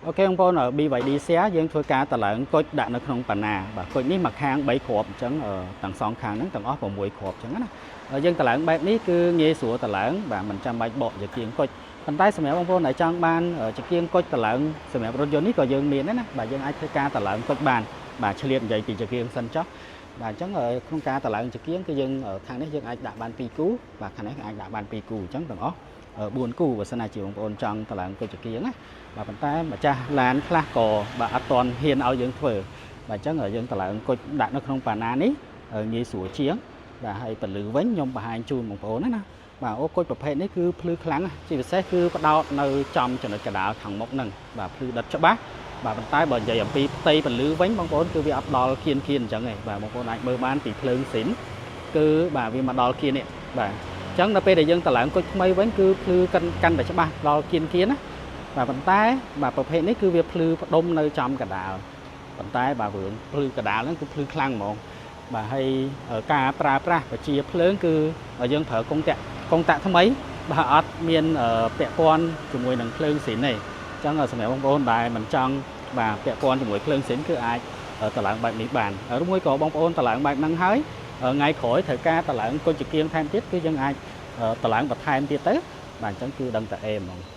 OK បងប្អូន BYD Seal យើងធ្វើការតម្លើងគុជដាក់នៅក្នុងប៉ាណាបាទគុជនេះមួយខាង3គ្រាប់អញ្ចឹងទាំងសងខាងហ្នឹងទាំងអស់6គ្រាប់អញ្ចឹងណាយើងតម្លើងបែបនេះគឺងាយស្រួលតម្លើងបាទមិនចាំបាច់បកចង្គៀងគុជប៉ុន្តែសម្រាប់បងប្អូនដែលចង់បានចង្គៀងគុជតម្លើងសម្រាប់រថយន្តនេះក៏យើងមានដែរណាបាទយើងអាចធ្វើការតម្លើងគុជបានបាទឆ្លៀតនិយាយពីចង្គៀងសិនចុះបាទអញ្ចឹងក្នុងការតម្លើងចង្គៀងគឺយើងខាងនេះយើងអាចដាក់បាន2គូបាទខាងនេះអាចដាក់បាន2គូអញ្ចឹងទាំងអស់4គូបើសិនណាជាបងប្អូនចង់តម្លើងគុជចង្គៀងណាបាទប៉ុន្តែម្ចាស់ឡានខ្លះក៏បាទអត់ទាន់ហ៊ានឲ្យយើងធ្វើបាទអញ្ចឹងយើងតម្លើងគុជដាក់នៅក្នុងប៉ាណានេះងាយស្រួលជាងបាទហើយពន្លឺវិញខ្ញុំបង្ហាញជូនបងប្អូនណាណាបាទអូគុជប្រភេទនេះគឺភ្លឺខ្លាំងជាពិសេសគឺផ្ដោតនៅចំចំណុចកណ្ដាលខាងមុខហ្នឹងបាទភ្លឺដិតច្បាស់បាទប៉ុន្តែបើនិយាយអំពីផ្ទៃពន្លឺវិញបងប្អូនគឺវាអត់ដល់គៀនគៀនអញ្ចឹងទេបាទបងប្អូនអាចមើលបានពីភ្លើងស៊ីនគឺបាទវាមកដល់គៀននេះបាទអញ្ចឹងដល់ពេលដែលយើងតម្លើងគុជថ្មីវិញគឺភ្លឺកាន់កាន់តែច្បាស់ដល់គៀនគៀនណាបាទប៉ុន្តែបាទប្រភេទនេះគឺវាភ្លឺផ្ដុំនៅចំកណ្ដាលប៉ុន្តែបាទរឿងភ្លឺកណ្ដាលហ្នឹងគឺភ្លឺខ្លាំងហ្មងបាទហើយការប្រើប្រាស់បជាភ្លើងគឺយើងប្រើកុងតាក់កុងតាក់ថ្មីបាទអត់មានពាក់ព័ន្ធជាមួយនឹងភ្លើងស៊ីនទេអញ្ចឹងសម្រាប់បងប្អូនដែលមិនចង់បាទពាក់ព័ន្ធជាមួយភ្លើងស៊ីនគឺអាចតម្លើងបែបនេះបានឬមួយក៏បងប្អូនតម្លើងបែបហ្នឹងហើយថ្ងៃក្រោយត្រូវការតម្លើងគុជចង្គៀងថែមទៀតគឺយើងអាចតម្លើងបន្ថែមទៀតទៅបាទអញ្ចឹងគឺដឹងតែអេហ្មង។